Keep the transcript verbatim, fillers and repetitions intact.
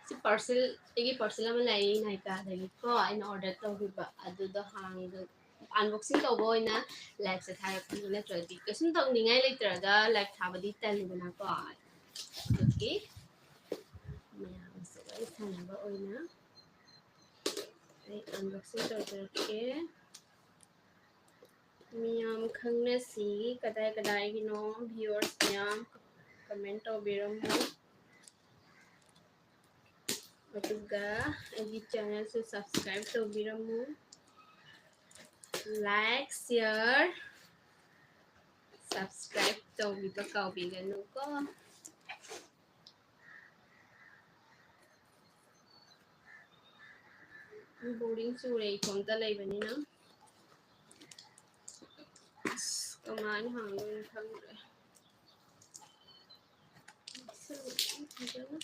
ꯁꯤ ꯄꯥꯔꯁꯦꯜ, ꯑꯩꯒꯤ ꯄꯥꯔꯁꯦꯜ ꯑꯃ ꯂꯩ ꯅꯥꯏꯀꯥꯗꯒꯤꯀꯣ, ꯑꯩꯅ ꯑꯣꯔꯗꯔ ꯇꯧꯈꯤꯕ ꯑꯗꯨꯗꯣ ꯍꯥꯡꯗ ꯑꯟꯕꯣꯛꯁꯤꯡ ꯇꯧꯕ ꯑꯣꯏꯅ ꯂꯥꯏꯐꯁꯦ ꯊꯥꯔꯛꯄꯅꯤ, ꯅꯠꯇ꯭ꯔꯗꯤ ꯀꯩꯁꯨꯝ ꯇꯧꯅꯤꯡꯉꯥꯏ ꯂꯩꯇ꯭ꯔꯒ ꯂꯥꯏꯐ ꯊꯥꯕꯗꯤ ꯇꯜꯂꯤꯗꯅꯀꯣ꯫ ꯑꯗꯨꯒꯤ ꯃꯌꯥꯝꯁꯦ ꯋꯥꯔꯤ ꯁꯥꯟꯅꯕ ꯑꯣꯏꯅ ꯑꯩ ꯑꯟꯕꯣꯛꯁꯤꯡ ꯇꯧꯖꯔꯛꯀꯦ꯫ ꯃꯤꯌꯥꯝ ꯈꯪꯅꯁꯤ ꯀꯗꯥꯏ ꯀꯗꯥꯏꯒꯤꯅꯣ, ꯚꯤꯌꯨꯋꯔꯁ ꯃꯌꯥꯝ ꯀꯃꯦꯟ ꯇꯧꯕꯤꯔꯝꯃꯨ꯫ ꯑꯗꯨꯒ ꯑꯩꯒꯤ ꯆꯦꯅꯦꯜꯁꯨ ꯁꯕꯁꯀ꯭ꯔꯥꯏꯕ ꯇꯧꯕꯤꯔꯝꯃꯨ꯫ ꯂꯥꯏꯛ, ꯁꯤꯌꯔ, ꯁꯕꯁꯀ꯭ꯔꯥꯏꯕ ꯇꯧꯕꯤꯕ ꯀꯥꯎꯕꯤꯒꯅꯨꯀꯣ꯫ ꯕꯣꯔꯤꯡ ꯆꯨꯔꯦ ꯏꯇꯣꯝꯇ ꯂꯩꯕꯅꯤꯅ꯫ ꯑꯁ, ꯀꯃꯥꯏꯅ ꯍꯥꯡꯗꯣꯏꯅꯣ ꯈꯪꯗ꯭ꯔꯦ꯫ ꯁꯤ ꯐꯖꯅ